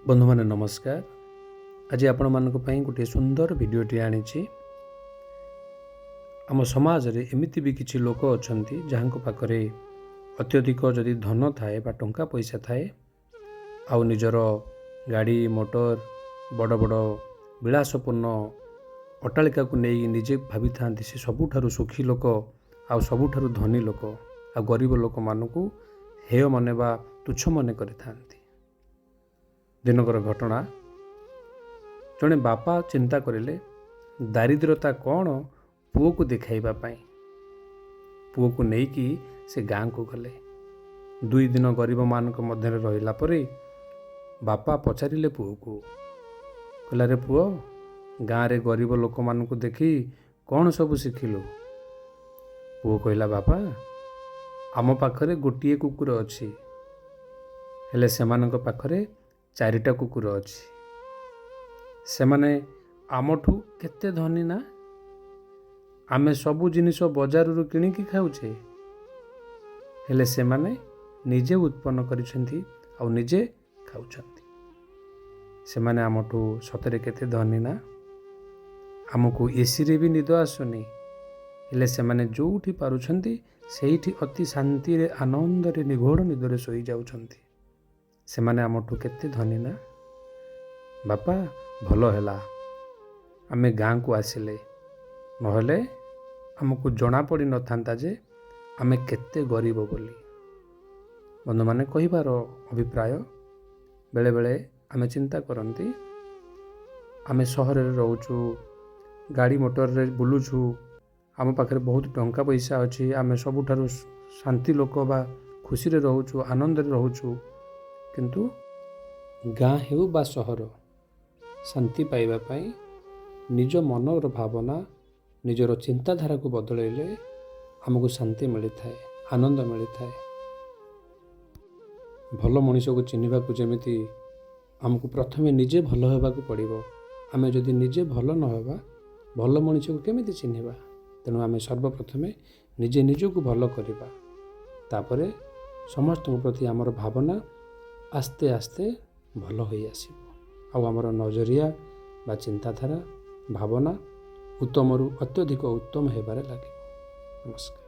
ବନ୍ଧୁମାନେ, ନମସ୍କାର। ଆଜି ଆପଣମାନଙ୍କ ପାଇଁ ଗୋଟିଏ ସୁନ୍ଦର ଭିଡ଼ିଓଟି ଆଣିଛି। ଆମ ସମାଜରେ ଏମିତି ବି କିଛି ଲୋକ ଅଛନ୍ତି, ଯାହାଙ୍କ ପାଖରେ ଅତ୍ୟଧିକ ଯଦି ଧନ ଥାଏ ବା ଟଙ୍କା ପଇସା ଥାଏ ଆଉ ନିଜର ଗାଡ଼ି ମଟର, ବଡ଼ ବଡ଼ ବିଳାସପୂର୍ଣ୍ଣ ଅଟ୍ଟାଳିକାକୁ ନେଇ ନିଜେ ଭାବିଥାନ୍ତି ସେ ସବୁଠାରୁ ସୁଖୀ ଲୋକ ଆଉ ସବୁଠାରୁ ଧନୀ ଲୋକ, ଆଉ ଗରିବ ଲୋକମାନଙ୍କୁ ହେୟ ମନେ ବା ତୁଚ୍ଛ ମନେ କରିଥାନ୍ତି। ଦିନକର ଘଟଣା, ଜଣେ ବାପା ଚିନ୍ତା କରିଲେ ଦାରିଦ୍ରତା କ'ଣ ପୁଅକୁ ଦେଖାଇବା ପାଇଁ। ପୁଅକୁ ନେଇକି ସେ ଗାଁକୁ ଗଲେ। 2 ଦିନ ଗରିବମାନଙ୍କ ମଧ୍ୟରେ ରହିଲା ପରେ ବାପା ପଚାରିଲେ ପୁଅକୁ, କହିଲା, "ରେ ପୁଅ, ଗାଁରେ ଗରିବ ଲୋକମାନଙ୍କୁ ଦେଖି କ'ଣ ସବୁ ଶିଖିଲୁ?" ପୁଅ କହିଲା, "ବାପା, ଆମ ପାଖରେ ଗୋଟିଏ କୁକୁର ଅଛି, ହେଲେ ସେମାନଙ୍କ ପାଖରେ ଚାରିଟା କୁକୁର ଅଛି। ସେମାନେ ଆମଠୁ କେତେ ଧନୀ ନା? ଆମେ ସବୁ ଜିନିଷ ବଜାରରୁ କିଣିକି ଖାଉଛେ, ହେଲେ ସେମାନେ ନିଜେ ଉତ୍ପନ୍ନ କରିଛନ୍ତି ଆଉ ନିଜେ ଖାଉଛନ୍ତି। ସେମାନେ ଆମଠୁ ସତରେ କେତେ ଧନୀ ନା? ଆମକୁ ଏସିରେ ବି ନିଦ ଆସୁନି, ହେଲେ ସେମାନେ ଯେଉଁଠି ପାରୁଛନ୍ତି ସେଇଠି ଅତି ଶାନ୍ତିରେ, ଆନନ୍ଦରେ, ନିଘୋଡ଼ ନିଦରେ ଶୋଇଯାଉଛନ୍ତି। ସେମାନେ ଆମଠୁ କେତେ ଧନୀ ନା? ବାପା, ଭଲ ହେଲା ଆମେ ଗାଁକୁ ଆସିଲେ, ନହେଲେ ଆମକୁ ଜଣାପଡ଼ିନଥାନ୍ତା ଯେ ଆମେ କେତେ ଗରିବ ବୋଲି।" ବନ୍ଧୁମାନେ, କହିବାର ଅଭିପ୍ରାୟ, ବେଳେବେଳେ ଆମେ ଚିନ୍ତା କରନ୍ତି ଆମେ ସହରରେ ରହୁଛୁ, ଗାଡ଼ି ମଟରରେ ବୁଲୁଛୁ, ଆମ ପାଖରେ ବହୁତ ଟଙ୍କା ପଇସା ଅଛି, ଆମେ ସବୁଠାରୁ ଶାନ୍ତି ଲୋକ ବା ଖୁସିରେ ରହୁଛୁ, ଆନନ୍ଦରେ ରହୁଛୁ। କିନ୍ତୁ ଗାଁ ହେଉ ବା ସହର, ଶାନ୍ତି ପାଇବା ପାଇଁ ନିଜ ମନର ଭାବନା, ନିଜର ଚିନ୍ତାଧାରାକୁ ବଦଳାଇଲେ ଆମକୁ ଶାନ୍ତି ମିଳିଥାଏ, ଆନନ୍ଦ ମିଳିଥାଏ। ଭଲ ମଣିଷକୁ ଚିହ୍ନିବାକୁ ଯେମିତି ଆମକୁ ପ୍ରଥମେ ନିଜେ ଭଲ ହେବାକୁ ପଡ଼ିବ, ଆମେ ଯଦି ନିଜେ ଭଲ ନ ହେବା, ଭଲ ମଣିଷକୁ କେମିତି ଚିହ୍ନିବା? ତେଣୁ ଆମେ ସର୍ବପ୍ରଥମେ ନିଜେ ନିଜକୁ ଭଲ କରିବା, ତାପରେ ସମସ୍ତଙ୍କ ପ୍ରତି ଆମର ଭାବନା ଆସ୍ତେ ଆସ୍ତେ ଭଲ ହୋଇ ଆସିବ ଆଉ ଆମର ନଜରିଆ ବା ଚିନ୍ତାଧାରା, ଭାବନା ଉତ୍ତମରୁ ଅତ୍ୟଧିକ ଉତ୍ତମ ହେବାରେ ଲାଗିବ। ନମସ୍କାର।